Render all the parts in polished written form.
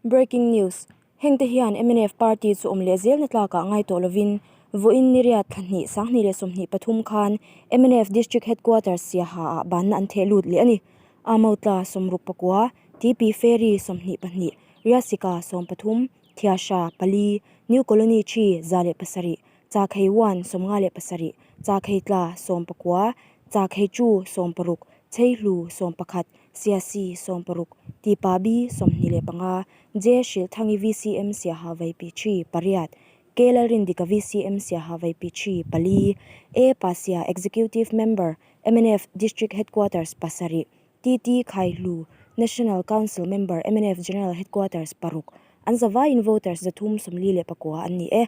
Breaking News, Hengte hian mnf party chu awm leh zelna tlakah ngai tawh lovin vawiin niriat thla hnih 2023 khan mnf District Headquarters Siaha-ah banna an theh lut leh a ni. Amotla 69, TP Ferry 22, Riasika 13, Thiasha pali, New Colony 3 107, Chakhei 1 57, Chakhei tla 19, Chakhei 2 16, Cheihlu 11, Siasi 16, Tipa B 25, J Hrilhthangi VCM Siaha Vaipi 3 pariat, K Lalrindika VCM Siaha Vaipi 3 pali, A Pasia Executive Member mnf District Headquarters pasarih, TT Khaihlu National Council Member mnf General Headquarters paruk, an zavaiin voters 349 an ni e.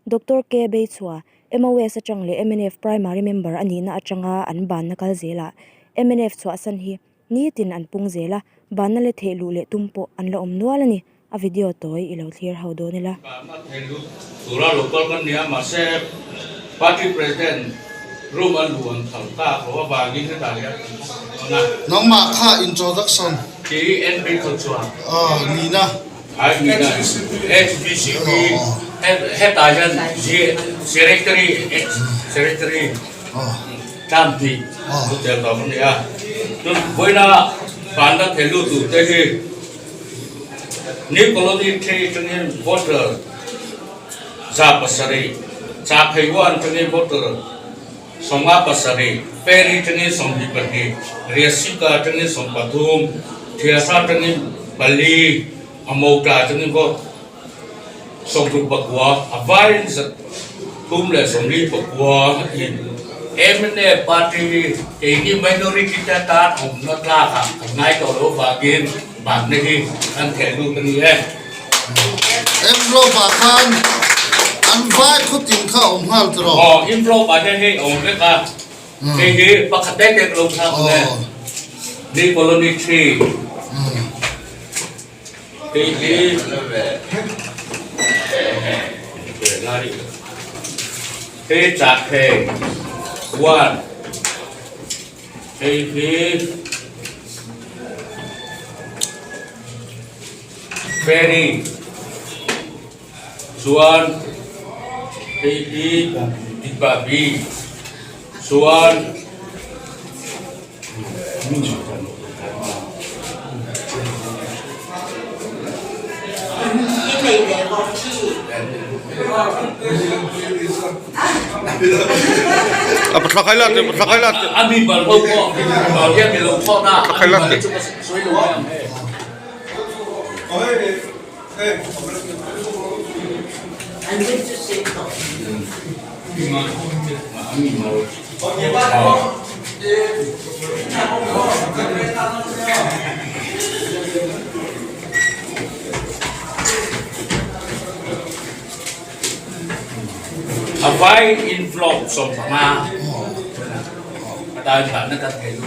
Doctor K Beichhua, MOS atang leh mnf Primary Member a nihna atanga an banna kal zelah mnf chhuahsan hi nitin an pung zel a, banna le theih luh leh tum pawh an la awm nual a ni. A video tawi i lo thlir ho dawn ila. Banna theih luh tura lo kal kan nia, mahse Party President room a luh an phal tak loh avangin hetah hian an thawk dawn a. Nangmah kha introduction. TNB Khawchhuah. Aw, nihna. HBCP hetah hian Secretary Secretary term tih thu tel tawh a ni a. Chuan vawiina vanna thei lut tur te hi New Colony 3 atangin voter 700, Chaphei 1 atangin voter 57, Ferry atangin 22, Riasika atangin 13, Thiasa atangin pali, Amawta atangin vote 69, a vaiin 349 in mna party keini minority te tan awmna tlakah kan ngai tawh loh avangin banna hi kan theh lut a ni e. Envelope ah khan an vai khutin kha a awm nghal tawh. Aw, envelope ah hian hei a awm vek a, hei hi pakhat te te ka lo thlak ang e, New Colony 3, hei hi hei Chakhei 1, hei hi Ferry chuan hei hi Tipabi chuan A mi bal ho pawh bal hian mi lo phawt a, a mi bal hi chu ka sawi lo mai ang he. A vai in vlog 15 a dai ban na kan thei lu.